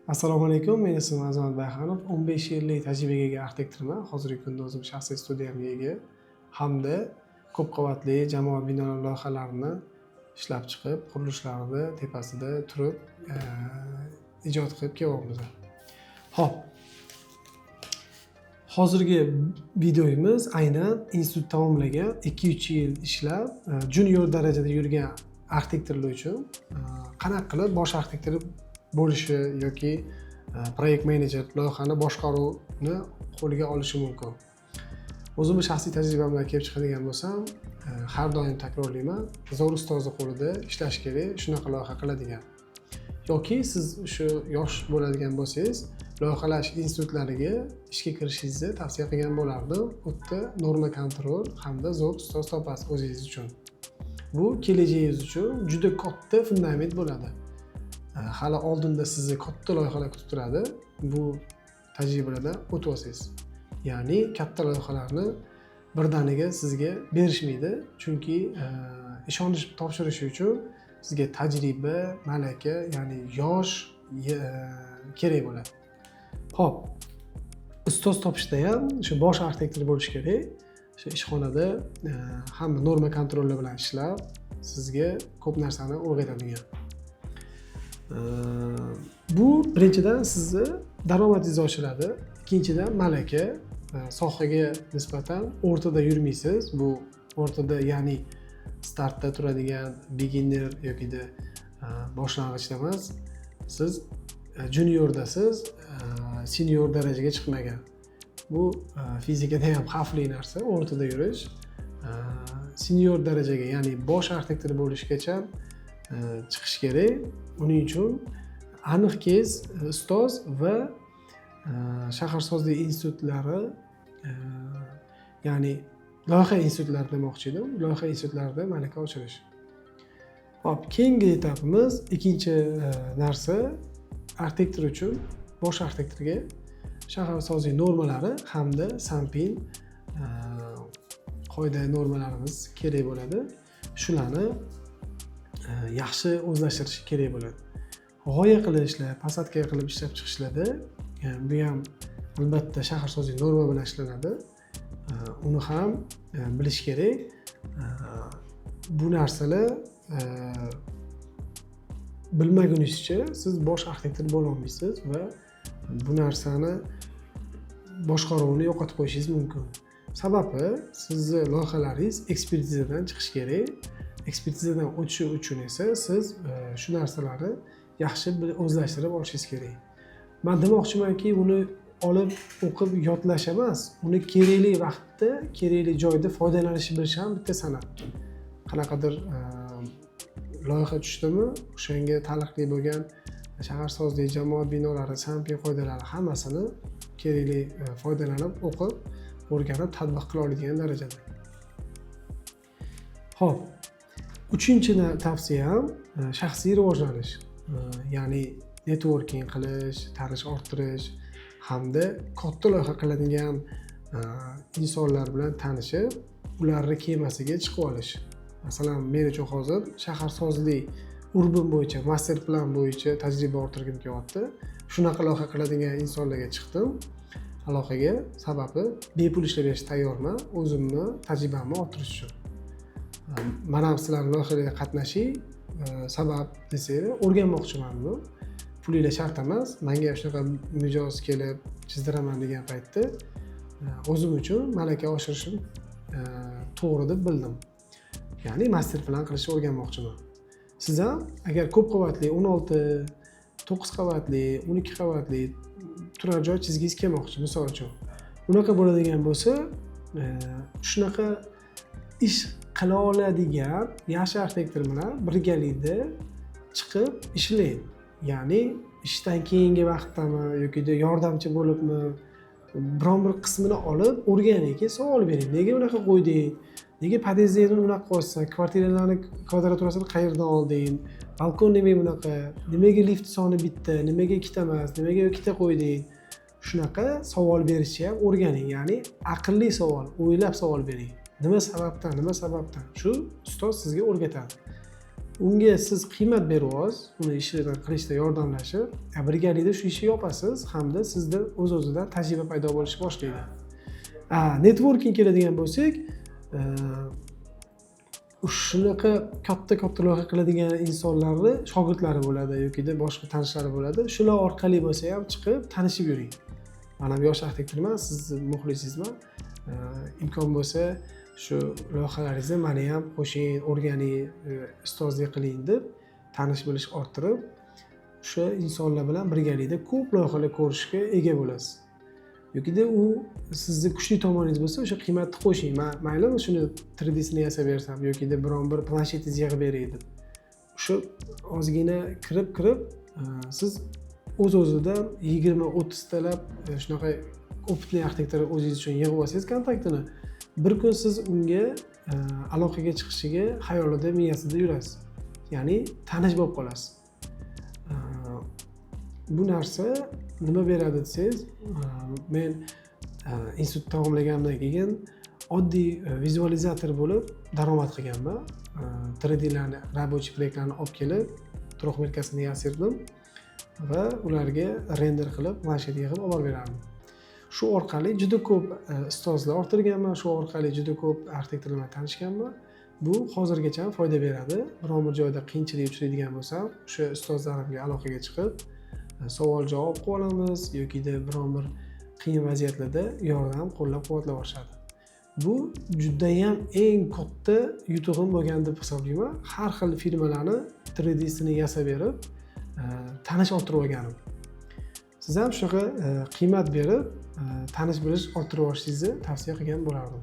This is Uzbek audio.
Assalomu alaykum, meni ismim Azamat Bayxanov, 15 yillik tajribaga ega arxitektorman. Hozirgi kunda o'zim shaxsiy studiyamga ega hamda ko'p qavatli jamoat binolar loyihalarini ishlab chiqib, qurilishlarida tepasida turib ijod qilib kelyapmiz. Ho'p, hozirgi videomiz aynan institut tamomlagan, 2-3 yil ishlab, junior darajada yurgan arxitektorlar uchun qanaqa qilib bosh arxitektor bo'lishi yoki proyekt menejer, loyihani boshqaruvni qo'lga olishi mumkin. O'zimni shaxsiy tajribamdan kelib chiqadigan bo'lsam, har doim takrorlayman, zo'r ustozni qo'lida ishlash kerak shunaqa loyiha qiladigan. Yoki siz shu yosh bo'ladigan bo'lsangiz, loyihalash institutlariga ishga kirishingizni tavsiya qilgan bo'lardim. U yerda норма контроль hamda zo'r ustoz topasiz o'zingiz uchun. Bu kelajagingiz uchun juda katta fundament bo'ladi. Hali oldinda sizni katta loyihalar kutib turadi bu tajribalardan o'tib olsangiz. Ya'ni katta loyihalarni birdaniga sizga berishmaydi, chunki ishonch topshirishi uchun sizga tajriba, malaka, ya'ni yosh kerak bo'ladi. Ho'p, ustoz topishda ham shu bosh arxitektor bo'lishi kerak. O'sha ishxonada hamma норма контроль lar bilan ishlab, sizga ko'p narsani o'rgatadigan. Bu birinchidan sizni daromadingiz oshiradi, ikkinchidan malaka, sohaga nisbatan o'rtada yurmaysiz. Bu o'rtada, ya'ni startda turadigan beginner yokida boshlang'ichda emas, siz juniordasiz, senior darajaga chiqmagan. Bu fizikada ham xavfli narsa o'rtada yurish. Senior darajaga, ya'ni bosh arxitektor bo'lishgacha chiqish kerak. Uning uchun aniq kez ustoz va shaharsozlik institutlari, ya'ni loyiha institutlari demoqchi edim, loyiha institutlarida malaka oshirish. Ho'p, keyingi etapimiz, ikkinchi narsa arxitektor uchun, bosh arxitektorga shaharsozlik normalari hamda SanPiN qoida normalarimiz kerak bo'ladi. Shularni yaxshi o'zlashtirish kerak bo'ladi. G'oya qilishlar, посадка qilib ishlab chiqishlarda bu ham albatta shaharsozlik norma bilan ishlanadi. Uni ham bilish kerak. Bu narsalar bilmagunizcha siz bosh arxitektor bo'lolmaysiz va bu narsani boshqaruvni yo'qotib qo'yishingiz mumkin. Sababi sizni loyihalaringiz ekspertizadan chiqishi kerak. Ekspertizadan o'tishi uchun esa siz shu narsalarni yaxshi o'zlashtirib olishingiz kerak. Man demoqchimanki, uni olib o'qib yodlash emas, uni kerakli vaqtda, kerakli joyda foydalanishni bilish ham bitta san'at. Qanaqadir loyiha tushdimi, o'shanga taalluqli bo'lgan shaharsozlik, jamoat binolari, SanPiN qoidalari, hammasini kerakli foydalanib, o'qib, o'rganib, tatbiq qila oladigan darajada. Ho'p, uchinchi tavsiyam shaxsiy rivojlanish. Ya'ni networking qilish, tanish orttirish hamda katta loyiha qiladigan insonlar bilan tanishib, ularni kemasiga chiqib olish. Masalan, men uchun hozir shaharsozlik, urban bo'yicha, master plan bo'yicha tajriba orttirgim kelyapti. Shunaqa loyiha qiladigan insonlarga chiqdim aloqaga. Sababi bepul ishlab berishga tayyorman o'zimni tajribamni orttirish uchun. Man ham sizlarni loyihalarga qatnashay, sabab desanglar, o'rganmoqchiman. Buni pulinglar shart emas manga. Shunaqa mijoz kelib chizdiraman degan paytda o'zim uchun malaka oshirishim to'g'ri deb bildim. Ya'ni master plan qilishni o'rganmoqchiman. Siz ham agar ko'p qavatli, 16, 9 qavatli, 12 qavatli turar joy chizgingiz kelmoqchi, misol uchun, unaqa bo'ladigan bo'lsa, shunaqa ish qila oladigan yaxshi arxitektor bilan birgalikda chiqib ishlang. Ya'ni ishdan keyingi vaqtdami yokida yordamchi bo'libmi, biron bir qismini olib o'rganing, keyin savol bering: nega unaqa qo'yding, nega podyezdni unaqa qo'yapsan, kvartiralarni kvadraturasini qayerdan olding, balkon nimaga bunaqa, nimaga lift soni bitta, nimaga ikkita emas, nimaga ikkita qo'yding? Shunaqa savol berishni ham o'rganing. Ya'ni aqlli savol, o'ylab savol bering: nima sababdan, nima sababdan? Shu ustoz sizga o'rgatadi. Unga siz qiymat beryapsiz, uni ishini qilishda yordamlashib, birgalikda shu ishni yopasiz hamda sizda o'z o'zidan tajriba paydo bo'lishni boshlaydi. Networking keladigan bo'lsak, shunaqa katta katta loyiha qiladigan insonlarni shogirdlari bo'ladi yokida boshqa tanishlari bo'ladi. Shular orqali bo'lsa ham chiqib tanishib yuring. Man ham yosh arxitektorman, sizni muxlisingizman. Imkon bo'lsa, shu loyihalaringizni mani ham qo'shing, o'rganing, ustozlik qiling deb tanish bilish orttirib, o'sha insonlar bilan birgalikda ko'p loyihalar ko'rishga ega bo'lasiz. Yokida u sizni kuchli tomoningiz bo'lsa, o'sha qiymatni qo'shing. Man maylimi, shuni 3Dsini yasab bersam yokida biron bir planshetingizni yig'ib beray deb. O'sha ozgina kirib kirib siz o'z o'zidan 20-30 talab shunaqa опытный arxitektor o'zingiz uchun yig'ib olsangiz kontaktini, bir kun siz unga aloqaga chiqishiga xayolida, miyasida yurasiz, ya'ni tanish bo'lib qolasiz. Bu narsa nima beradi desangiz, men institut tamomlaganimdan keyin oddiy vizualizator bo'lib daromad qilganman. 3Dlarni, рабочий proyektlarni olib kelib, трёхмерка sini yasardim va ularga render qilib, planshet yig'ib olib borib berardim. Shu orqali juda ko'p ustozlar orttirganman, shu orqali juda ko'p arxitektorlar bilan tanishganman. Bu hozirgacha ham foyda beradi. Biron bir joyda qiyinchilik uchraydigan bo'lsam, o'sha ustozlarimga aloqaga chiqib, savol javob qilib olamiz yokida biron bir qiyin vaziyatlarda yordam, qo'llab quvvatlab olishadi. Bu judayam eng katta yutug'im bo'lgan deb hisoblayman, har xil firmalarni 3Dsini yasab berib, tanish orttirib olganim. Siz ham shunaqa qiymat berib, tanish bilish orttirib olishingizni tavsiya qilgan bo'lardim.